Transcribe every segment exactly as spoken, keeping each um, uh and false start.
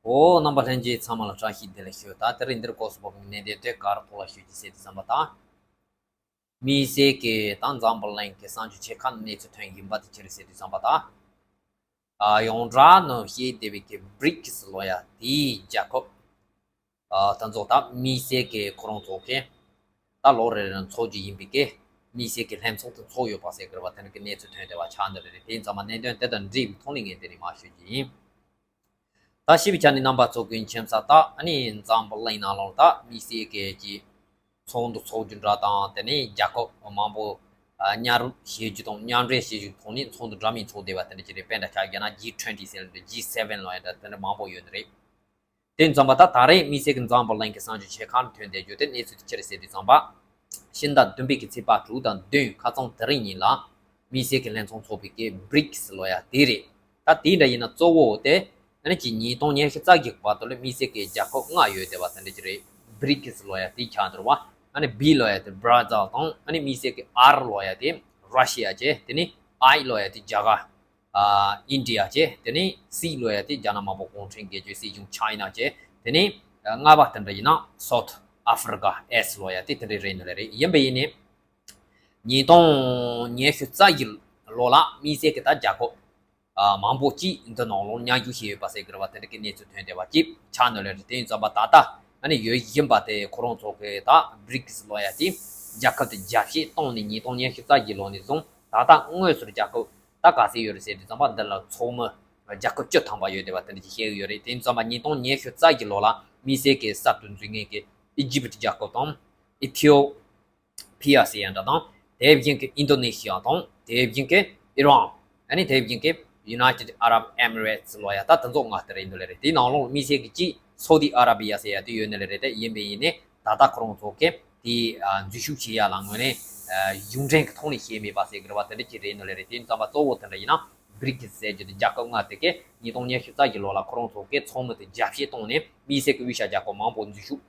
འོ། རྣམ་པ་ལྷན་རྒྱས་ཚང་མ་ལ་བཀྲ་ཤིས་བདེ་ལེགས་ཞུ། ད་དེ་རིང་འདིར་སྐོར་སུ་བབས་པའི་གནད་དོན་དེ་ག་རེ་ཐོག་ལ་ཞུ་རྒྱུ་ཟེར་དུས་ཙམ་པ་དང་། དམིགས་བསལ་གྱི་ད་འཛམ་བུ་གླིང་གི་གསར་འགྱུར་ཆེ་ཁག་གནས་ཚུལ་ཐོན་བཞིན་པ་དེ་ཅི་རེད་ཟེར་དུས་ཙམ་པ་དང་། ཨ། ཡོངས་གྲགས་ནང་བཤད་བསྡད་པའི་གི་བྷི་རི་ཀི་སི་ལབ་ཡ་དེའི་རྒྱལ་ཁབ། ཨ། ད་ཚོ་ད་དམིགས་བསལ་གྱི་ཁོ་རང་ཚོ་གི་ད་ལོ་རེ་རེ་འཚོགས་རྒྱུ་ཡིན་པའི་གི་དམིགས་བསལ་གྱི་ལྷན་ཚོགས་དེ་འཚོགས་ཡོད་པ་ཟེར་གི་རེད་པ། དེ་འདྲ་གི་གནས་ཚུལ་ཐོན་བསྡད་པ་ཆགས་འདི་རེད། དེ་ཙམ་པ་གནད་དོན་དེ་དང་འབྲེལ་བའི་ཐོག་ནས་ངས་འདི་ནས་མར་ཞུ་རྒྱུ་ཡིན། ད་ཞིབ་ཆ་ནས་རྣམ་པ་ཚོ་ཀུན་མཁྱེན་ས། ད་ཨ་ནི་འཛམ་བུ་གླིང་ནང་ལོགས་ད་དམིགས་བསལ་གྱི་ཚོགས་འདུ་འཚོགས་རྒྱུ་འདྲ་དང་། དེ་ནས་རྒྱལ་ཁབ་མང་པོ་མཉམ་རུབ་བྱེད་རྒྱུ་དང་མཉམ་འབྲེལ་བྱེད་རྒྱུ་ཐོག་ནས་ཚོགས་འདུ་འདྲ་མིན་ཚོགས་བསྡད་པ་དེ་འདྲ་ཅིག་རེད། དཔེ་འདྲ་ཆ་བཞག་ན་ཇི་ཊུ་ཝེན་ཊི་ཟེར་ལབ་འདྲ། ཇི་སེ་ཝེན་ལབ་ཡ་འདྲ། དེ་འདྲ་མང་པོ་ཡོད་ནི་རེད། དེ་ཙམ་པ་ད་ད་རེས་དམིགས་བསལ་གྱི་འཛམ་བུ་གླིང་གི་གསར་འགྱུར་ཆེ་ཁག་ཐོན་བསྡད་རྒྱུ་དེ་གནས་ཚུལ་དེ་ཅི་རེད་ཟེར་དུས་ཙམ་པ། ཕྱི་ཟླ་བདུན་པའི་གི་ཚེས་པ་དྲུག་དང་བདུན་ཁ་སང་དེ་རིང་ཉིན་ལ་དམིགས་བསལ་གྱི་ལྷན་ཚོགས་ཚོགས་པའི་གི་བྷི་རི་ཀི་སི་ལབ་ཡ་དེ་རེད། ད་དེ་འདྲ་ཡིན་ན་གཙོ་བོ་དེ་ཨ་ནི་ཅིག་ཉིས་སྟོང་ཉི་ཤུ་རྩ་བརྒྱད་བར་དུ་ལ་དམིགས་བསལ་གྱི་རྒྱལ་ཁབ་ལྔ་ཡོད་བསྡད་པ་དེ་འདྲ་ཅིག་རེད། བྷི་རི་ཀི་སི་ལབ་ཡ་དེ་ཆགས་འདུག་པ། ཨ་ནི་བྷི་ལབ་ཡ་དེ་བྷ་ར་ཛིལ་དང་། ཨ་ནི་དམིགས་བསལ་གྱི་ཨར་ལབ་ཡ་དེ་ར་ཤི་ཡ་བྱས། དེ་ནས་ཨའི་ལབ་ཡ་དེ་རྒྱ་གར། ཨ། ཨིན་ཌི་ཡ་བྱས། དེ་ནས་སི་ལབ་ཡ་དེ་རྒྱ་ནག་དམར་པོ་གུང་ཁྲན་སྒེར་གཅོད་སྲིད་གཞུང་ཆའི་ན་བྱས། དེ་ནས་ལྔ་པ་དེ་འདྲ་ཡིན་ན་སའུ་ཐི་ཨ་ཧྥི་རི་ཀ་ཨེས་ལབ་ཡ་དེ་དེ་འདྲ་རེད་ནི་ལ་རེད། ཡིན་པ་ཡིན་ནའི་ཉིས་སྟོང་ཉི་ཤུ་རྩ་བཞི་ལོ་ལ་དམིགས་བསལ་གྱི་ད་རྒྱལ་ཁབ་ཨ་མང་པོ་ཅིག་འདི་ནང་ལོགས་མཉམ་ཞུགས་བྱས་ཡོད་པ་ཟེར་གི་རེད་པ། དེ་འདྲ་གི་གནས་ཚུལ་ཐོན་བསྡད་པ་ཅིག་ཆགས་ནི་ལ་རེད། དེ་ཡིན་ཙམ་པ་ད་ལྟ་ཨ་ནི་ཡོད་བཞིན་པ་དེ་ཁོ་རང་ཚོ་གི་ད་བྷི་རི་ཀི་སི་ལབ་ཡ་དེ་རྒྱལ་ཁབ་དེ་རྒྱ་བསྐྱེད་བཏང་ནས་ཉིས་སྟོང་ཉི་ཤུ་རྩ་བཞི་ལོ་ནས་བཟུང་ད་ལྟ་དངོས་སུ་རྒྱལ་ཁབ་ད་ག་ཚད་ཡོད་རེད་ཟེར་དུས་ཙམ་པ། འདི་ལ་ཚོགས་མི་རྒྱལ་ཁབ་བཅུ་ཐམ་པ་ཡོད་བསྡད་པ་དེ་འདྲ་ཅིག་བཤད་ཀྱི་ཡོད་རེད། དེ་ཡིན་ཙམ་པ་ཉིས་སྟོང་ཉི་ཤུ་རྩ་བཞི་ལོ་ལ་དམིགས་བསལ་གྱི་གསར་དུ་འཛུལ་མཁན་གྱི་ཨི་ཇིབ་རྒྱལ་ཁབ་དང་། ཨི་ཐི་ཡོ་ཕི་ཡ་ཟེར་ཡ་འདྲ་དང་། དེ་བཞིན་གྱི་ཨིན་ཌོ་ནེ་ཤི་ཡ་དང་། དེ་བཞིན་གྱི་ཨི་རན། ཨ་ནི་དེ་བཞིན་གྱི་United Arab Emirates ལབ་ཡ་ད་དེ་ཚོ་ལྔ་དེ་རེད་འདི་ལ་རེད། དེའི་ནང་ལོགས་དམིགས་བསལ་གྱི་གཅིག་སོ་ཏི་ཨ་ར་བི་ཡ་ཟེར་ཡ་དེ་ཡོད་ནི་ལ་རེད། དེ་ཡིན་པ་ཡིན་ནའི་ད་ལྟ་ཁོ་རང་ཚོ་གི་དེ་ཨ་འཛུལ་ཞུགས་བྱེད་ཡ་ལ་ངོས་ནས་ཨ་གཞུང་འབྲེལ་གྱི་ཐོག་ནས་བྱས་མེད་པ་ཟེར་གི་རེད་པ། དེ་འདྲ་ཅིག་རེད་ནི་ལ་རེད། དེ་ཡིན་ཙམ་པ་གཙོ་བོ་དེ་འདྲ་ཡིན་ན་བྷི་རི་ཀི་སི་ཟེར་རྒྱུ་དེ་རྒྱལ་ཁབ་ལྔ་དེ་གས་ཉིས་སྟོང་ཉི་ཤུ་རྩ་བཞི་ལོ་ལ་ཁོ་རང་ཚོ་གི་ཚོགས་མི་དེ་རྒྱ་བསྐྱེད་བཏང་ནས་དམིགས་བསལ་གྱི་དབུས་ཤར་རྒྱལ་ཁབ་མང་པོ་འཛུལ་ཞུགས་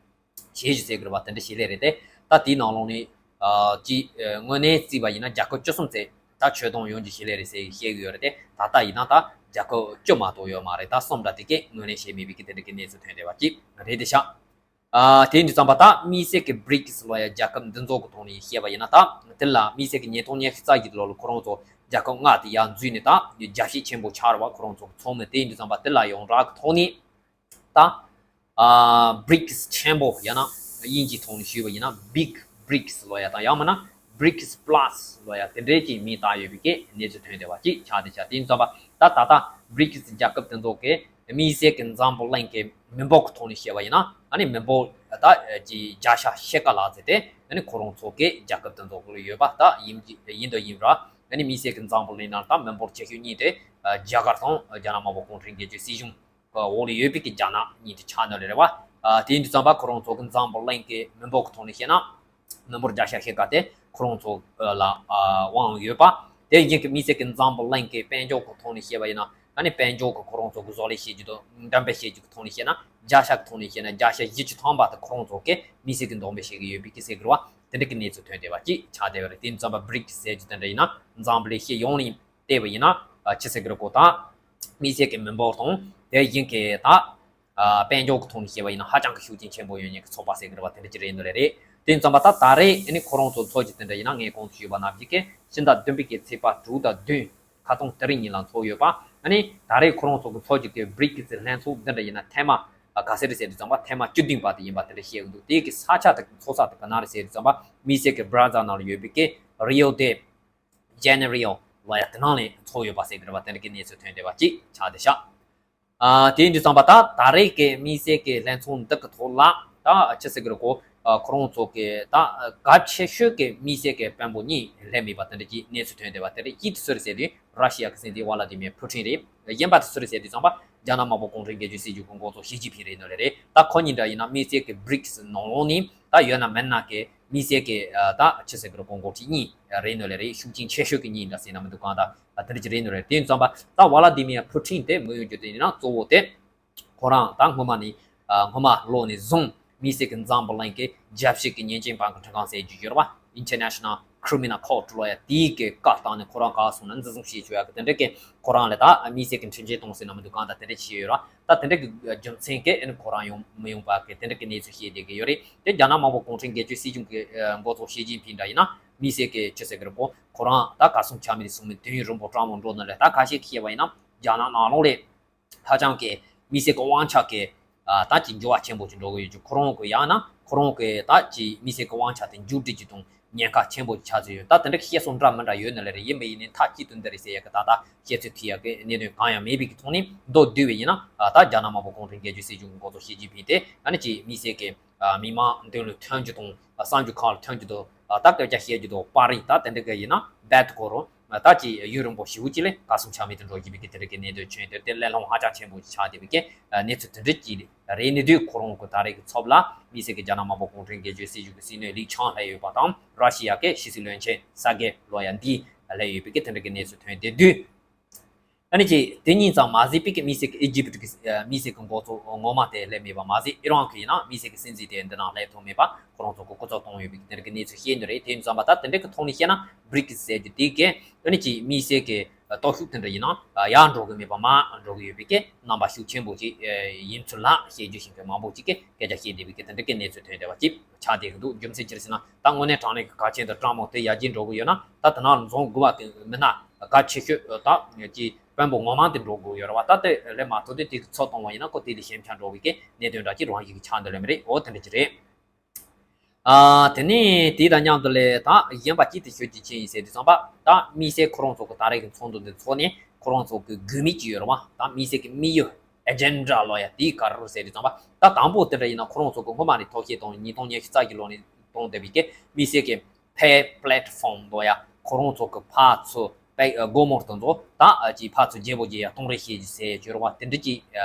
བྱེད་རྒྱུ་ཟེར་གི་རེད་པ། དེ་འདྲ་ཞིག་ལས་རེད་དེ། ད་དེའི་ནང་ལོགས་ནས་ཨ་ཅིག་ཨ་དངོས་གནས་བརྩིས་པ་ཡིན་ན་རྒྱལ་ཁབ་བཅུ་གསུམ་ཙམ་ད་ཆོད་གཏོང་ཡོང་རྒྱུ་ཞིག་ལས་རེད་ཟེར་བཤད་གི་ཡོད་རེད་དེ། ད་ལྟ་ཡིན་ན་ད་རྒྱལ་ཁབ་བཅུ་མ་གཏོགས་ཡོད་མ་རེད། ད་གསུམ་འདྲ་དེ་གས་ངོས་ལེན་བྱས་མེད་པའི་གི་དེ་འདྲ་གི་གནས་ཚུལ་ཐོན་བསྡད་པ་ཅིག་རེད་དེ་ཤག་ཨ་དེ་ཡིན་དུས་ཙམ་པ་ད་དམིགས་བསལ་གྱི་བྷི་རི་ཀི་སི་ལབ་ཡ་རྒྱལ་ཁབ་འདི་ཚོ་གི་ཐོག་ནས་བཤད་པ་ཡིན་ན། ད་དེ་ལ་དམིགས་བསལ་གྱི་ཉིས་སྟོང་ཉི་ཤུ་རྩ་བཞི་ལོ་ལ་ཁོ་རང་ཚོ་རྒྱལ་ཁབ་ལྔ་དེ་ཡར་འཛུལ་ནས་ད་རྒྱ་བསྐྱེད་ཆེན་པོ་ཆགས་རེད་པ། ཁོ་རང་ཚོ་གི་ཚོགས་མི། དེ་ཡིན་དུས་ཙམ་པ་དེ་ལ་ཡོངས་གྲགས་ཀྱི་ཐོག་ནས་ད་ཨ་བྷི་རི་ཀི་སི་ཆེན་པོ་ཡང་ན་དབྱིན་ཇིའི་ཐོག་ནས་ཞུས་པ་ཡིན་ན་བྷིག་བྷི་རི་ཀི་སི་ལབ་ཡ་དང་། ཡང་མིན་ན་བྷི་རི་ཀི་སི་པ་ལ་སི་ལབ་ཡ་དེ་འདྲའི་ཅིག་མིང་བཏགས་ཡོད་པའི་གི་གནས་ཚུལ་ཐོན་བསྡད་པ་ཅིག་ཆགས་བསྡད་ཤག་དེ་ཡིན་ཙམ་པ་ད་ད་ལྟ་བྷི་རི་ཀི་སི་རྒྱལ་ཁབ་དེ་ཚོ་གི་དམིགས་བསལ་གྱི་འཛམ་བུ་གླིང་གི་མི་འབོར་གྱི་ཐོག་ནས་བཤད་པ་ཡིན་ན། ཨ་ནི་མི་འབོར་ད་ཅིག་བརྒྱ་ཆ་ཕྱེད་ཀ་ལ་ཟེར་དེ་ཨ་ནི་ཁོ་རང་ཚོ་གི་རྒྱལ་ཁབ་དེ་ཚོ་གི་ཡོད་པ་ད་ཡིན་ཡིན་དང་ཡིན་པ། ཨ་ནི་དམིགས་བསལ་གྱི་འཛམ་བུ་གླིང་ནང་ད་མི་འབོར་ཆེ་ཤོས་གཉིས་དེ་ཨ་རྒྱ་གར་དང་རྒྱ་ནག་དམར་པོ་གུང་ཁྲན་སྒེར་གཅོད་སྲིད་གཞུང་འོག་ལ་ཡོད་པའི་གི་རྒྱ་ནག་གཉིས་དེ་ཆགས་ནི་ལ་རེད་པ། ཨ་དེ་ཡིན་དུས་ཙམ་པ་ཁོ་རང་ཚོ་གི་འཛམ་བུ་གླིང་གི་མི་འབོར་གི་ཐོག་ནས་བཤད་ན་མི་འབོར་བརྒྱ་ཆ་ཕྱེད་ཀ་དེ་ཁོ་རང་ཚོ་ལ་ཨ་དབང་ཡོད་པ། དེ་བཞིན་གི་དམིགས་བསལ་གི་འཛམ་བུ་གླིང་གི་དཔལ་འབྱོར་གི་ཐོག་ནས་བཤད་པ་ཡིན་ན། ཨ་ནི་དཔལ་འབྱོར་གི་ཁོ་རང་ཚོ་གི་བཟོ་ལས་བྱེད་རྒྱུ་དང་འགྲེམས་སྤེལ་བྱེད་རྒྱུ་གི་ཐོག་ནས་བཤད་ན། བརྒྱ་ཆ་གི་ཐོག་ནས་བཤད་ན་བརྒྱ་ཆ་བཞི་བཅུ་ཐམ་པ་དེ་ཁོ་རང་ཚོ་གི་དམིགས་བསལ་གི་འདོན་སྤེལ་བྱེད་གི་ཡོད་པའི་གི་ཟེར་གི་རེད་པ། དེ་འདྲ་གི་གནས་ཚུལ་ཐོན་བསྡད་པ་ཅིག་ཆགས་བསྡད་པ་རེད། དེ་ཡིན་ཙམ་པ་བྷི་རི་ཀི་སི་ཟེར་རྒྱུ་དེ་འདྲ་ཡིན་ན་འཛམ་བུ་གླིང་སྤྱི་ཡོངས་ནས་བལྟས་པ་ཡིན་ན་ཨ་ཆི་ཟེར་གི་རེད་གོ། ད་དམིགས་བསལ་གྱི་མི་འབོར་དང་དེ་བཞིན་གྱི་ད་ཨ་དཔལ་འབྱོར་གྱི་ཐོག་ནས་བཤད་པ་ཡིན་ན་ཧ་ཅང་གི་ཤུགས་རྐྱེན་ཆེན་པོ་ཡོད་མཁན་གྱི་ཚོགས་པ་ཟེར་གི་རེད་པ། དེ་འདྲ་ཅིག་རེད་འདུག་ལེ་རེད། དེ་ཙམ་པ་ད་ད་རེས་ཨ་ནི་ཁོ་རང་ཚོ་ཚོགས་རྒྱུ་དེ་འདྲ་ཡིན་ན་ངས་གོང་དུ་ཞུས་པ་ནང་བཞིན་གྱི་ཕྱི་ཟླ་བདུན་པའི་གི་ཚེས་པ་དྲུག་དང་བདུན་ཁ་སང་དེ་རིང་ཉིན་ལ་ཚོགས་ཡོད་པ། ཨ་ནི་ད་རེས་ཁོ་རང་ཚོ་གི་ཚོགས་རྒྱུ་གི་བྷི་རི་ཀི་སི་ལྷན་ཚོགས་འདི་འདྲ་ཡིན་ན་ཐེངས་མ་ག་ཚོད་རེད་ཟེར་དུས་ཙམ་པ་ཐེངས་མ་བཅུ་བདུན་པ་དེ་ཡིན་པ་དེ་འདྲ་བཤད་གི་འདུག་དེ་གི་ས་ཆ་དེ་ཚོགས་ས་དེ་ག་ན་རེད་ཟེར་དུས་ཙམ་པ་དམིགས་བསལ་གྱི་བྷ་ར་ཛིལ་ནང་ལ་ཡོད་པའི་གི་རི་ཡོ་ཌེ་ཇེ་ནེ་རི་ཡོ་ལབ་ཡ་དེ་ནང་ལ་ཚོགས་ཡོད་པ་ཟེར་གི་རེད་པ། དེ་འདྲ་གི་གནས་ཚུལ་ཐོན་བསྡད་པ་ཅིག་ཆགས་བསྡད་ཤག་ཨ་དེ་ཡིན་དུས་ཙམ་པ་ད་ད་རེས་ཀྱི་དམིགས་བསལ་གྱི་ལྷན་ཚོགས་འདི་གི་ཐོག་ལ་ད་ཆི་ཟེར་གི་རེད་གོ། ཨ་ཁོ་རང་ཚོ་གི་ད་གལ་ཆེ་ཤོས་ཀྱི་དམིགས་བསལ་གྱི་དཔོན་པོ་གཉིས་སླེབས་མེད་པ་དེ་འདྲ་གི་གནས་ཚུལ་ཐོན་བསྡད་པ་དེ་རེད། གཅིག་དེ་སུ་རེད་ཟེར་དུས་ར་ཤི་ཡ་གི་སྲིད་འཛིན་ཝ་ལ་ཏི་མིར་ཕུ་ཊིན་རེད། གཞན་པ་དེ་སུ་རེད་ཟེར་དུས་ཙམ་པ་རྒྱ་ནག་དམར་པོ་གུང་ཁྲན་སྒེར་གཅོད་སྲིད་གཞུང་གི་འགོ་གཙོ་ཞི་ཅིན་ཕིན་རེད་ནོ་ལེ་རེད། ད་ཁོ་གཉིས་འདྲ་ཡིན་ན་དམིགས་བསལ་གྱི་བྷི་རི་ཀི་སི་ནང་ལོགས་ནས་ད་ཡོད་ན་མེད་ན་གི་དམིགས་བསལ་གྱི་ཨ་ད་ཆི་ཟེར་གི་རེད་གོ། འགོ་ཁྲིད་གཉིས་རེད་ནོ་ལེ་རེད། ཤུགས་རྐྱེན་ཆེ་ཤོས་ཀྱི་གཉིས་འདྲ་ཟེར་ན་མི་འདུག་གང་ལྟར་ཨ་དེ་འདྲ་ཅིག་རེད་ནོ་ལེ་རེད། དེ་ཡིན་ཙམ་པ་ད་ཝ་ལ་ཏི་མིར་ཕུ་ཊིན་དེ་མི་ཡོང་རྒྱུ་དེ་ཡིན་ན་གཙོ་བོ་དེ་ཁོ་རང་ད་སྔོན་མ་ནས་ཨ་སྔོན་མ་ལོ་ནས་བཟུང་དམིགས་བསལ་གྱི་འཛམ་བུ་གླིང་གི་རྒྱལ་སྤྱི་གི་ཉེས་ཅན་དཔའ་མཁས་ཁྲིམས་ཁང་ཟེར་རྒྱུ་ཡོད་རེད་པ། International criminal court ལོ་ཡ་དེའི་གི་བཀའ་བཏང་ནས་ཁོ་རང་ག་སོང་ན་འཛིན་བཟུང་བྱེད་བཅུག་ཡ་གི་དེ་འདྲ་གི་ཁོ་རང་ལ་ད་དམིགས་བསལ་གི་འཁྲིམས་ཆད་གཏོང་སྲིད་ན་མི་འདུག་གང་ལྟར་དེ་འདྲ་བྱས་ཡོད་ར། ད་དེ་འདྲ་གི་རྒྱུ་མཚན་གི་ཨ་ནི་ཁོ་རང་ཡོང་མི་ཡོང་པ་གི་དེ་འདྲ་གི་གནས་ཚུལ་བཤད་བསྡད་གི་ཡོད་རེད། དེ་རྒྱ་ནག་དམར་པོ་གུང་ཁྲན་སྒེར་གཅོད་སྲིད་གཞུང་གི་ཨ་འགོ་གཙོ་ཞི་ཅིན་ཕིང་འདྲ་ཡིན་ན་དམིགས་བསལ་གི་ཅི་ཟེར་གི་རེད་གོ་ཁོ་རང་ད་གར་སོང་ཆ་མེད་དེ་སོང་མི་དུས་ཡུན་རིང་པོ་སྤྲང་མོ་འགྲོ་ནི་ལས། ད་ཁ་ཤས་ཀྱིས་བཤད་པ་ཡིན་ན་རྒྱ་ནག་ནང་ལོགས་ལས་ཧ་ཅང་གི་དམིགས་བསལ་གྱི་དབང་ཆ་གི་ཨ་ད་ཅིག་འགྱུར་བ་ཆེན་པོ་ཅིག་འགྲོ་གི་ཡོད་ཅིག་ཁོ་རང་གི་ཡང་ན་ཁོ་རང་གི་ད་ཅིག་དམིགས་བསལ་གྱི་དབང་ཆ་དེ་མཇུག་སྒྲིལ་གྱི་དང་ཉེན་ཁ་ཆེན་པོ་ཆགས་ཚུལ་ཡོད། ད་དེ་འདྲ་བཤད་སྲོལ་འདྲ་མི་འདྲ་ཡོད་ནི་ལས་རེད། ཡིན་པ་ཡིན་ནའི་མཐའ་གཅིག་ཏུ་འདི་རེད་ཟེར་ཡ་གི་ད་ལྟ་བཤད་ཚུལ་ཐུག་ཡ་གི་གནད་དོན་གང་ཡང་མེད་པའི་གི་ཐོག་ནས་མདོར་བསྡུས་པ་ཡིན་ན་ཨ་ད་རྒྱ་ནག་དམར་པོ་གུང་ཁྲན་སྒེར་གཅོད་སྲིད་གཞུང་གི་འགོ་གཙོ་ཞི་ཅིན་ཕིང་དེ་ཨ་ནི་ཅིག་དམིགས་བསལ་གྱི་ཨ་མི་མང་མདུན་ལ་ཐོན་རྒྱུ་དང་ཨ་གསར་འགྱུར་ཁག་ལ་ཐོན་རྒྱུ་དང་ཨ་ད་སྐད་ཆ་བཤད་རྒྱུ་དང་པར་རིས་ད་དེ་འདྲ་གི་ཡིན་ན་རྦད་དེ་གོ་རུང་། ད་ཅིག་ཡུན་རིང་པོ་ཞེ་པོ་ཅིག་ལས་གར་སོང་ཆ་མེད་དུ་འགྲོ་བཞིན་པའི་གི་དེ་འདྲ་གི་གནད་དོན་བྱུང་དེར་དེ་གླེང་སློང་ཧ་ཅང་ཆེན་པོ་ཆགས་བསྡད་པའི་གི་གནས་ཚུལ་དེ་འདྲ་ཅིག་རེད། ནི་དུས་ཁོ་རང་གི་ད་རེས་ཀྱི་ཚོགས་ལ་དམིགས་བསལ་གྱི་རྒྱ་ནག་དམར་པོ་གུང་ཁྲན་སྒེར་གཅོད་སྲིད་གཞུང་གི་སྲིད་བློན་ལིག་ཆང་སླེབས་ཡོད་པ་དང་ར་ཤི་ཡ་གི་ཕྱི་སྲིད་བློན་ཆེན་ས་གེ་ལོ་ཡ་འདི་སླེབས་ཡོད་པའི་གི་དེ་འདྲ་གི་གནས་ཚུལ་ཐོན་བསྡད་དུས། ཨ་ནི་ཅིག་དེ་གཉིས་ཙམ་མ་ཟད་པའི་གི་དམིགས་བསལ་གི་ཨི་ཇིབ་ཀྱི་དམིགས་བསལ་གི་འགོ་གཙོ་ངོ་མ་དེ་སླེབས་མེད་པ་མ་ཟད་ཨི་རན་གི་ཡིན་ན་དམིགས་བསལ་གི་སྲིད་འཛིན་དེ་འདི་ནང་སླེབས་ཐུབ་མེད་པ་ཁོ་རང་ཚོ་གི་སྐུ་ཚབ་གཏོང་ཡོད་པའི་གི་དེ་འདྲ་གི་གནས་ཚུལ་བཤད་འདི་རེད། དེ་ཡིན་ཙམ་པ་ད་དེ་འདྲ་གི་ཐོག་ནས་བཤད་ན་བྷྲིག་སི་ཟེར་རྒྱུ་དེ་གི་ཨ་ནི་ཅིག་དམིགས་བསལ་གི་སྟོབས་ཤུགས་དེ་འདྲ་ཡིན་ན་ཡར་འགྲོ་གི་མེད་པ་མར་འགྲོ་གི་ཡོད་པའི་གི་རྣམ་པ་ཤུགས་ཆེན་པོ་ཅིག་ཡིན་ཚུལ་ལ་བཤད་རྒྱུ་ཞིག་གི་མང་པོ་ཅིག་གི་སྐད་ཆ་བཤད་བསྡད་པའི་གི་དེ་འདྲ་གི་གནས་ཚུལ་ཐོན་བསྡད་པ་ཅིག་ཆགས་བསྡད་གི་འདུག་རྒྱུ་མཚན་ཅི་རེད་ཟེར་ན་ད་དངོས་གནས་དྲང་གནས་གི་གལ་ཆེན་དུ་སྤྲང་མོ་དེ་ཡར་རྒྱས་འགྲོ་གི་ཡོད་ན་ད་དེ་ནང་ལ་འཛོམས་དགོས་པ་དེ་མིན་ན་གལ་ཆེ་ཤོས་ད་ཀྱི་དཔོན་པོ་ངོ་མ་དེ་འགྲོ་དགོས་ཡོད་རེད་བ། ད་དེ་ལས་མ་ཐུབ་དུས་དེ་གི་ཚོད་གཏོང་བ་ཡིན་ན་ཁོ་དེ་ལས་ཞན་ཆ་འགྲོ་བའི་གི་གནད་དོན་འདྲ་ཅིག་རང་བཞིན་གི་ཆགས་འདོད་ལས་མི་རེད། འོ་དེ་འདྲ་ཅིག་རེད། ཨ་དེ་ནས་དེ་དང་མཉམ་དུ་ལས་ད་གཞན་པ་ཅིག་དེ་ཤོད་ཀྱི་ཆེད་ཡིན་ཟེར་དུས་ཙམ་པ་ད་དམིགས་བསལ་ཁོ་རང་ཚོ་གི་ད་རེས་ཀྱི་ཚོགས་འདུ་འདི་ཚོགས་ནས་ཁོ་རང་ཚོ་གི་དགོས་དམིགས་ཅིག་ཡོད་རེད་བ། ད་དམིགས་བསལ་གི་དམིགས་ཡུལ་ཨེ་ཇེན་ཌ་ལོ་ཡ་དེའི་ག་རེ་རེད་ཟེར་དུས་ཙམ་པ་ད་དང་པོ་དེ་འདྲ་ཡིན་ན་ཁོ་རང་ཚོ་གི་སྔོན་མ་ནས་ཐོག་ཤེས་དང་ཉིས་སྟོང་ཉི་ཤུ་རྩ་བཞི་ལོ་ནས་གཏོང་བསྡད་པའི་གི་དམིགས་བསལ་གི་Pay Platform ལོ་ཡ་ཁོ་རང་ཚོ་གི་ཕར་ཚུར་པའི་སྒོར་མོ་དང་ཚོ་ད་ཅིག་ཕར་ཚུར་བརྗེ་པོ་བརྗེ་ཡ་གཏོང་རེས་བྱེད་རྒྱུ་ཟེར་གྱི་རེད་བ། དེ་འདྲ་ཅིག་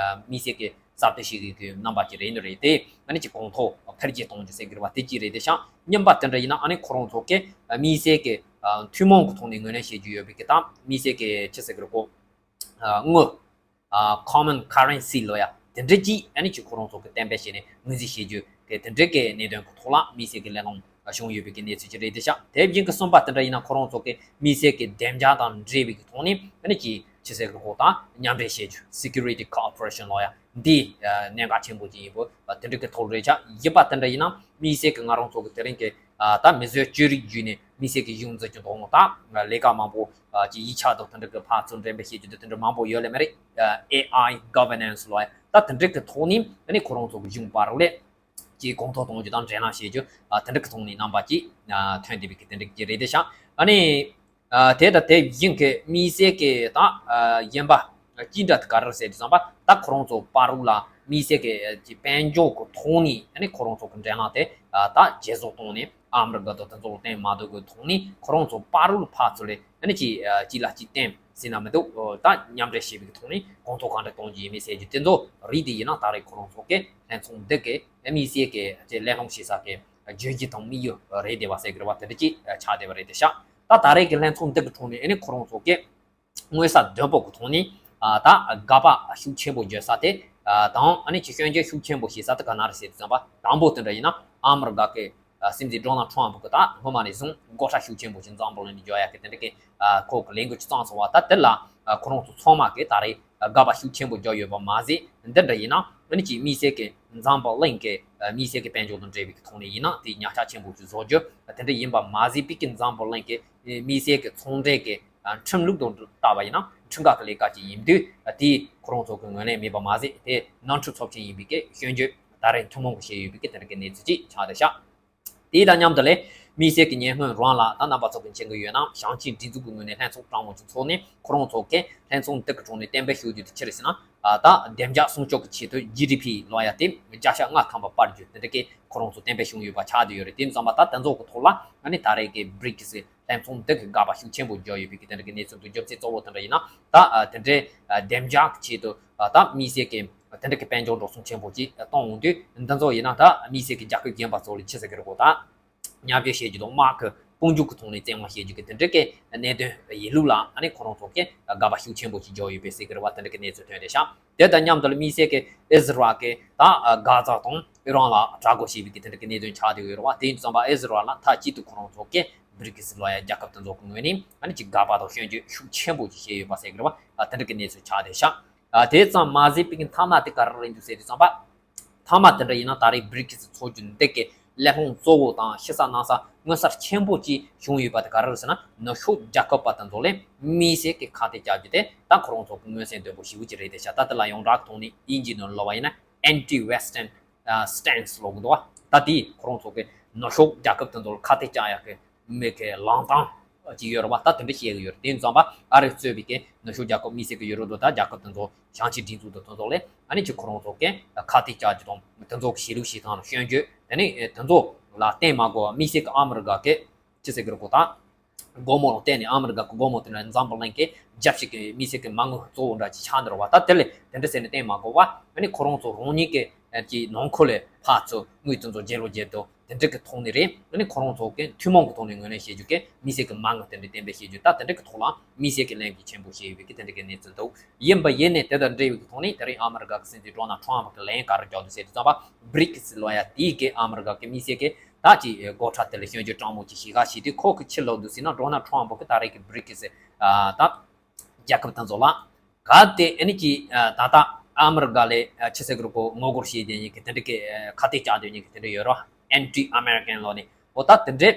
དམིགས་བསལ་གི་གསར་གཏོད་བྱེད་དགོས་ཀྱི་རྣམ་པ་ཅིག་རེད་འདུག་རེད་དེ། ཨ་ནི་ཅིག་གོང་ཐོག་འཕེལ་རྒྱས་གཏོང་རྒྱུ་ཟེར་གྱི་རེད་བ། དེ་ཅིག་རེད་དེ་ཤག་གཉིས་པ་དེ་འདྲ་ཡིན་ན་ཨ་ནི་ཁོ་རང་ཚོ་གི་དམིགས་བསལ་གི་ཐུན་མོང་གི་ཐོག་ནས་ངོས་ལེན་བྱེད་རྒྱུ་ཡོད་པའི་གི་ད་དམིགས་བསལ་གི་ཅི་ཟེར་གི་རེད་གོ་དངུལ་Common Currency ལོ་ཡ་དེ་འདྲ་ཅིག་ཨ་ནི་ཅིག་ཁོ་རང་ཚོ་གི་གཏན་འབེབས་བྱས་ནས་ངོས་འཛིན་བྱེད་རྒྱུ་གི་དེ་འདྲ་གི་གནད་དོན་གི་ཐོག་ལ་དམིགས་བསལ་གི་གླེང་སློང་བྱུང་ཡོད་པའི་གི་གནས་ཚུལ་ཅིག་རེད་དེ་ཤག་དེ་བཞིན་གི་གསུམ་པ་དེ་འདྲ་ཡིན་ན་ཁོ་རང་ཚོ་གི་དམིགས་བསལ་གི་བདེ་འཇགས་དང་འབྲེལ་བའི་གི་ཐོག་ནས་ཨ་ནི་ཅིག་ཅི་ཟེར་གི་རེད་གོ་ད་མཉམ་འབྲེལ་བྱེད་རྒྱུ་Security Cooperation ལོ་ཡ། འདི་གནད་འགག་ཆེན་པོ་ཅིག་ཡིན་པོ་དེ་འདྲ་གི་ཐོག་རེད་ཆགས། བཞི་པ་དེ་འདྲ་ཡིན་ན་དམིགས་བསལ་གི་ང་རང་ཚོ་གི་དེ་རིང་གི་ད་མི་བཟོས་བཅོས་རིག་བརྒྱུད་ནས་དམིགས་བསལ་གི་གཞུང་འཛིན་སྐྱོང་དང་ད་ལས་ཀ་མང་པོ་ཅིག་ཡིག་ཆ་དང་དེ་འདྲ་གི་ཕར་ཚུར་འགྲེམས་སྤེལ་བྱེད་རྒྱུ་དེ་དེ་འདྲ་མང་པོ་ཡོད་ལེ་མ་རེད། ཨེ་ཨའི་Governance ལོ་ད་དེ་འདྲ་གི་ཐོག་ནས་ཨ་ནི་ཁོ་རང་ཚོ་གི་གཞུང་བར་ལས་ཀྱི་གོང་མཐོར་གཏོང་རྒྱུ་དང་འབྲེལ་ལམ་བྱེད་རྒྱུ་དེ་འདྲ་གི་ཐོག་ནས་རྣམ་པ་ཅིག་ཐོན་བསྡད་པའི་གི་དེ་འདྲ་གི་རེད་དེ་ཤག་ཨ་ནི། ཨ་དེ་དང་དེ་བཞིན་གྱི་དམིགས་བསལ་གྱི་དང་ཨ་གཞན་པ་ཅི་འདྲ་ག་རེ་ཟེར་དུས་ཙམ་པ་ད་ཁོ་རང་ཚོ་བར་ལ་དམིགས་བསལ་གྱི་ཅིག་དཔལ་འབྱོར་གྱི་ཐོག་ནས་ཨ་ནི་ཁོ་རང་ཚོ་གི་འབྲེལ་ལམ་དེ་ཨ་ད་ཇེ་བཟང་གཏོང་ནས་ཨ་མི་རི་ཀ་དང་དེ་ཚོ་ལ་བརྟེན་མ་སྡོད་གི་ཐོག་ནས་ཁོ་རང་ཚོ་བར་ལ་ཕར་ཚུར་ལས་ཨ་ནི་ཅིག་ཨ་གཅིག་ལ་གཅིག་བརྟེན་ཟེར་ན་མི་འདུག་ད་མཉམ་འབྲེལ་བྱེད་པའི་ཐོག་ནས་གོང་ཐོག་གང་འདྲ་གཏོང་རྒྱུ་ཡིན་མིན་ཟེར་རྒྱུ་དེ་ཚོ་རིགས་དེ་ཡིན་ན་ད་རེས་ཁོ་རང་ཚོ་གི་ལྷན་ཚོགས་འདི་གི་དམིགས་བསལ་གྱི་ཅིག་གླེང་སློང་བྱེད་ས་གི་བརྗོད་གཞི་དང་དམིགས་ཡུལ་རེད་བསྡད་པ་ཟེར་གི་རེད་བ། དེ་འདྲ་ཅིག་ཆགས་བསྡད་པ་རེད་དེ་ཤག་ད་ད་རེས་ཀྱི་ལྷན་ཚོགས་འདི་གི་ཐོག་ནས་ཨ་ནི་ཁོ་རང་ཚོ་གི་མངོན་གསལ་དོད་པོ་གི་ཐོག་ནས་ཨ་ད་དགག་པ་ཤུགས་ཆེན་པོ་བརྗོད་ས་དེ་ཨ་དང་ཨ་ནི་ཅིག་སྐྱོན་བརྗོད་ཤུགས་ཆེན་པོ་བྱེད་ས་དེ་ག་ན་རེད་ཟེར་དུས་ཙམ་པ་དང་པོ་དེ་འདྲ་ཡིན་ན་ཨ་མི་རི་ཀ་གི་ཨ་སྲིད་འཛིན་ཌོ་ནལ་ཊམ་ཕ་གི་ད་སྔོན་མ་ནས་བཟུང་མགོ་ཁྲ་ཤུགས་ཆེན་པོ་ཞིག་འཛམ་བུ་གླིང་ནས་རྒྱག་ཡ་གི་དེ་འདྲ་གི་ཨ་ཁོ་གི་ལས་འགུལ་ཅིག་བརྩམས་སོང་བ། ད་དེ་ལ་ཨ་ཁོ་རང་ཚོ་ཚང་མ་གི་ད་རེས་དགག་པ་ཤུགས་ཆེན་པོ་བརྒྱབ་ཡོད་པ་མ་ཟད། འདི་འདྲ་ཡིན་ན་ཨ་ནི་ཅིག་དམིགས་བསལ་གྱི་འཛམ་བུ་གླིང་གི་ཨ་དམིགས་བསལ་གྱི་དཔལ་འབྱོར་དང་འབྲེལ་བའི་གི་ཐོག་ནས་ཡིན་ན་དེ་ཉག་ཆ་ཆེན་པོ་ཞིག་བཟོ་རྒྱུ་དེ་འདྲ་ཡིན་པ་མ་ཟད་པའི་གི་འཛམ་བུ་གླིང་གི་ཨ་དམིགས་བསལ་གྱི་ཚོང་འབྲེལ་གྱི་ཨ་ཁྲིམས་ལུགས་དང་བལྟས་པ་ཡིན་ན་ཁྲིམས་འགལ་གྱི་ལས་ཀ་ཅིག་ཡིན་དུས་ཨ་དེ་ཁོ་རང་ཚོ་གི་ངོས་ལེན་མེད་པ་མ་ཟད་དེ་ནོར་འཁྲུལ་ཚབས་ཆེན་ཡིན་པའི་གི་སྐྱོན་བརྗོད་ད་རེས་ཐུན་མོང་གི་བཤད་ཡོད་པའི་གི་དེ་འདྲ་གི་གནས་ཚུལ་ཅིག་ཆགས་བསྡད་ཤག་དེ་དང་མཉམ་དུ་ལས་དམིགས་བསལ་གྱི་ཉེ་སྔོན་རང་ལ་ད་རྣམ་པ་ཚོ་གི་མཁྱེན་གྱི་ཡོད་ན་ཞིང་ཆེན་སྒྲིག་འཛུགས་ཀྱི་ངོས་ནས་ལྷན་ཚོགས་སྤྲང་མོ་ཅིག་ཚོགས་ནས་ཁོ་རང་ཚོ་གི་ལྷན་ཚོགས་འདི་གི་ཐོག་ནས་གཏན་འབེབས་ཞུ་རྒྱུ་དེ་ཅི་རེད་ཟེར་ན་ཨ་ད་བདེ་འཇགས་སྲུང་སྐྱོབ་ཀྱི་ཆེད་དུ་ཇི་ཌི་ཕི་ལོ་ཡ་དེ་བརྒྱ་ཆ་ལྔ་ཐམ་པ་སྤར་རྒྱུ་དེ་འདྲ་གི་ཁོ་རང་ཚོ་གཏན་འབེབས་བྱུང་ཡོད་པ་ཆགས་བསྡད་ཡོད་རེད། དེ་ཙམ་པ་ད་དེ་ཚོ་གི་ཐོག་ལ་ཨ་ནི་ད་རེས་ཀྱི་བྷྲིག་སི་ལྷན་ཚོགས་འདི་གི་དགག་པ་ཤུགས་ཆེན་པོ་བརྒྱབ་ཡོད་པའི་གི་དེ་འདྲ་གི་གནས་ཚུལ་འདུག་རྒྱུ་མཚན་གཙོ་བོ་དེ་འདྲ་ཡིན་ན་ད་ཨ་དེ་འདྲའི་ཨ་བདེ་འཇགས་ཀྱི་ཆེད་དུ་ཨ་ད་དམིགས་བསལ་གྱི་དེ་འདྲ་གི་དཔལ་འབྱོར་འགྲོ་སོང་ཆེན་པོ་ཅིག་གཏོང་འོང་དུས་འདི་ཚོ་ཡིན་ན་ད་དམིགས་བསལ་གྱི་རྒྱལ་ཁབ་གཞན་པ་ཚོ་ལ་ཅི་ཟེར་གི་རེད་གོ་ད་བརྙས་བཅོས་བྱེད་རྒྱུ་དང་དམག་གི་དཔུང་འཇུག་གི་ཐོག་ནས་བཙན་དབང་བྱེད་རྒྱུ་གི་དེ་འདྲ་གི་གནད་དོན་ཡིན་ལུགས་ལ་ཨ་ནི་ཁོ་རང་ཚོ་གི་དགག་པ་ཤུགས་ཆེན་པོ་ཅིག་བརྒྱབ་ཡོད་པའི་ཟེར་གི་རེད་བ། དེ་འདྲ་གི་གནས་ཚུལ་ཐོན་བསྡད་ཤག་དེ་དང་མཉམ་དུ་ལ་དམིགས་བསལ་གྱི་ཨི་ཟི་རལ་གྱི་ད་གྷ་ཛ་དང་ཨི་རན་ལ་དྲག་རྒོལ་བྱས་པའི་གི་དེ་འདྲ་གི་གནད་དོན་ཆགས་བསྡད་ཡོད་རེད་བ། དེ་ཡིན་དུས་ཙམ་པ་ཨི་ཟི་རལ་ལ་མཐའ་གཅིག་ཏུ་ཁོ་རང་ཚོ་གི་ བྷི་རི་ཀི་སི་ལོ་ཡ་རྒྱལ་ཁབ་དེ་ཚོ་གི་ངོས་ནས་ཨ་ནི་ཅིག་དགག་པ་དང་སྐྱོན་བརྗོད་ཤུགས་ཆེན་པོ་ཅིག་བྱས་ཡོད་པ་ཟེར་གི་རེད་བ། ཨ་དེ་འདྲ་གི་གནས་ཚུལ་ཆགས་བསྡད་ཤག་ཨ་དེ་ཙམ་མ་ཟད་པའི་གི་མཐའ་མ་དེ་ག་རེ་རེད་འདུག་ཟེར་དུས་ཙམ་པ། མཐའ་མ་དེ་འདྲ་ཡིན་ན་ད་རེས་བྷི་རི་ཀི་སི་ཚོགས་ཆུང་འདི་གི་གླེང་སློང་གཙོ་བོ་དང་ཕྱི་གསལ་ནང་གསལ་མངོན་གསལ་ཆེན་པོ་ཅིག་བྱུང་ཡོད་པ་དེ་ག་རེ་རེད་ཟེར་ན། ནུབ་ཕྱོགས་རྒྱལ་ཁབ་པ་དེ་ཚོ་ལ་དམིགས་བསལ་གྱི་ཁ་གཏད་བཅག་རྒྱུ་དེ་ད་ཁོ་རང་ཚོ་གི་མངོན་གསལ་དོད་པོ་ཞེ་པོ་ཅིག་རེད་དེ་ཤག་ད་དེ་ལ་ཡོངས་གྲགས་ཐོག་ནས་དབྱིན་ཇིའི་ནང་ལབ་པ་ཡིན་ན་anti western stance ལབ་གི་འདུག་བ། ད་དེ་ཁོ་རང་ཚོ་གི་ནུབ་ཕྱོགས་རྒྱལ་ཁབ་དེ་ཚོ་ལ་ཁ་གཏད་བཅག་ཡག་གི་མི་གི་ལངས་སྟངས་ཅིག་ཡོད་རེད་བ། ད་དེ་འདྲ་བཤད་གི་ཡོད་རེད། དེ་ཙམ་པ་ཨ་རི་གཙོས་པའི་གི་ནུབ་ཕྱོགས་རྒྱལ་ཁབ་དམིགས་བསལ་གི་ཡུ་རོབ་དང་ད་རྒྱལ་ཁབ་དེ་ཚོ་བྱང་ཕྱོགས་སྒྲིག་འཛུགས་དང་དེ་ཚོ་ལ་ཨ་ནི་ཅིག་ཁོ་རང་ཚོ་གི་ཁ་གཏད་བཅག་རྒྱུ་དང་དེ་ཚོ་གི་བྱེད་ལུགས་བྱེད་སྟངས་ལ་སྐྱོན་བརྗོད། དེ་ནས་དེ་ཚོ་ལ་བརྟེན་མ་དགོས་པ་དམིགས་བསལ་གི་ཨ་མི་རི་ཀ་གི་ཅི་ཟེར་གི་རེད་གོ་ད། སྒོར་མོ་ལ་བརྟེན་ནས་ཨ་མི་རི་ཀ་གི་སྒོར་མོ་དེ་འདྲ་འཛམ་བུ་གླིང་གི་རྒྱབ་ཕྱོགས་ཀྱི་དམིགས་བསལ་གྱི་མ་དངུལ་གཙོ་བོ་འདྲ་ཅིག་ཆགས་འདུག་རེད་བ། ད་དེ་ལས་དེ་འདྲ་ཟེར་ནས་བསྟན་མ་དགོས་པ། ཨ་ནི་ཁོ་རང་ཚོ་རང་ཉིད་ཀྱི་ཨ་ཀྱི་ནང་ཁུལ་ལས་ཕར་ཚུར་དངུལ་དེ་ཚོ་བརྗེ་རོགས་བརྗེ་དང་དེ་འདྲ་གི་ཐོག་ནས་རེད། ཨ་ནི་ཁོ་རང་ཚོ་གི་ཐུན་མོང་གི་ཐོག་ནས་ངོས་ལེན་བྱེད་རྒྱུ་གི་དམིགས་བསལ་གྱི་མ་དངུལ་དེ་འདྲ་གཏན་འབེབས་བྱེད་རྒྱུ། ད་དེ་འདྲ་གི་ཐོག་ལ་དམིགས་བསལ་གྱི་ལན་གྱི་ཆེན་པོ་བྱས་ཡོད་པའི་གི་དེ་འདྲ་གི་གནས་ཚུལ་འདུག་ཡིན་པ་ཡིན་ནས་དེ་དང་འབྲེལ་བའི་གི་ཐོག་ནས་དེ་རིང་ཨ་མི་རི་ཀ་གི་སྲིད་འཛིན་ཌོ་ནལ་ཊམ་གྱི་ལན་ག་རེ་རྒྱག་འདུག་ཟེར་དུས་ཙམ་པ། བྷི་རི་ཀི་སི་ལབ་ཡ་དེའི་གི་ཨ་མི་རི་ཀ་གི་དམིགས་བསལ་གི་ད་ཅིག་སྒོ་ཁྲལ་དེ་ལ་སྐྱོན་བརྗོད་དྲང་མོ་ཅིག་བྱེད་ག་བྱེད་དུས། ཁོ་གི་ཕྱི་ལོགས་འདུག་ཟེར་ན་ཌོ་ནལ་ཊམ་གི་ད་རེས་ཀྱི་བྷི་རི་ཀི་སི་ད་རྒྱལ་ཁབ་དེ་ཚོ་ལ་གལ་ཏེ་ཨ་ནི་ཅིག་ད་ལྟ་ཨ་མི་རི་ཀ་ལ་ཆི་ཟེར་གི་རེད་གོ་ངོ་རྒོལ་བྱེད་བསྡད་མཁན་གྱི་དེ་འདྲ་གི་ཁ་གཏད་བཅག་བསྡད་མཁན་གྱི་དེ་འདྲ་ཡོད་རེད། anti American ལབ་ནས་འོ་ད་དེ་འདྲ་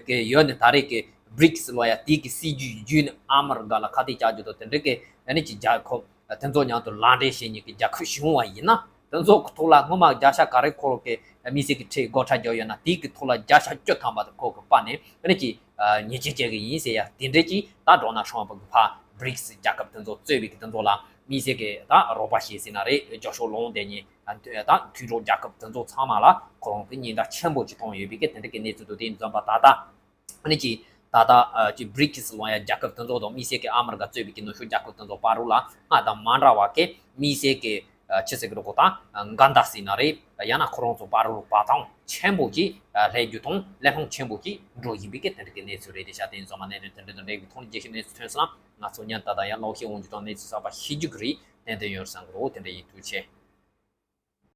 གི་ཡོད་ནས་ད་རེས་ཀྱི་བྷི་རི་ཀི་སི་ལབ་ཡ་དེའི་གི་སྲིད་ཇུས་བརྒྱུད་ནས་ཨ་མི་རི་ཀ་ལ་ཁ་གཏད་བཅག་རྒྱུ་དང་དེ་འདྲ་གི་ཨ་ནི་ཅིག་རྒྱལ་ཁབ་དེ་ཚོ་མཉམ་དུ་ལག་འབྲེལ་བྱེད་མཁན་གྱི་རྒྱལ་ཁབ་བྱུང་བ་ཡིན་ན། དེ་ཚོ་གི་ཐོག་ལ་སྔོན་མ་བརྒྱ་ཆ་ག་རེ་ཁོ་རང་གི་དམིགས་བསལ་གྱི་ཁྲལ་སྒོ་ཁྲལ་རྒྱག་ཡོད་ན་དེའི་གི་ཐོག་ལ་བརྒྱ་ཆ་བཅུ་ཐམ་པ་དེ་ཁོ་གི་པ་ནས་ཨ་ནི་ཅིག་ཉེས་ཆད་བཅད་གི་ཡིན་ཟེར་ཡ་དེ་འདྲའི་ཅིག་ད་ཌོ་ནལ་ཊམ་གི་ཕར་བྷི་རི་ཀི་སི་རྒྱལ་ཁབ་དེ་ཚོ་གཙོས་པའི་གི་དེ་ཚོ་ལ་དམིགས་བསལ་གྱི་ད་རོགས་པ་བྱས་ཟེར་ན་རེད། རྒྱབ་སྐྱོར་སློང་བསྡད་མཁན་ད་མཐུན་གྲོགས་རྒྱལ་ཁབ་དེ་ཚོ་ཚང་མ་ལ་ཁོ་རང་གི་ཉེན་བརྡ་ཆེན་པོ་ཅིག་བཏང་ཡོད་པའི་གི་དེ་འདྲ་གི་གནས་ཚུལ་འདུག་དེ་ཡིན་ཙམ་པ་ད་ལྟ་ཨ་ནི་ཅིག་ད་ལྟ་ཨ་ཅིག་བྷི་རི་ཀི་སི་ལབ་ཡ་རྒྱལ་ཁབ་དེ་ཚོ་དང་དམིགས་བསལ་གྱི་ཨ་མི་རི་ཀ་གཙོས་པའི་གི་ནུབ་ཕྱོགས་རྒྱལ་ཁབ་དེ་ཚོ་བར་རུ་ལ་སྔར་དང་མ་འདྲ་བ་གི་དམིགས་བསལ་གྱི་ཨ་ཆི་ཟེར་གི་རེད་གོ་ད་འགལ་ཟླ་ཟེར་ན་རེད། ཡང་ན་ཁོ་རང་ཚོ་བར་རུ་བར་སྟོང་ཆེན་པོ་ཅིག་ཨ་སླེབས་རྒྱུ་དང་གླེང་སློང་ཆེན་པོ་ཅིག་འགྲོ་བཞིན་པའི་གི་དེ་འདྲ་གི་གནས་ཚུལ་རེད། དེ་ཤ་དེ་ཡིན་ཙམ་པ་གནད་དོན་དེ་འདྲ་དང་འབྲེལ་བའི་ཐོག་ནས་རྒྱས་ཤིང་གནས་ཚུལ་ཐོན་སོང་ན་ང་ཚོ་ཉིན་ད་ལྟ་ཡང་ཀློག་ཤེས་འོང་རྒྱུ་དང་གནས་ཚུལ་གསར་པ་ཤེས་རྒྱུ་གི་རེད། ཏན་ཏན་ཡོད་བསམ་གི་རེད། དེ་འདྲ་ཡིན། ཐུགས་རྗེ་ཆེ།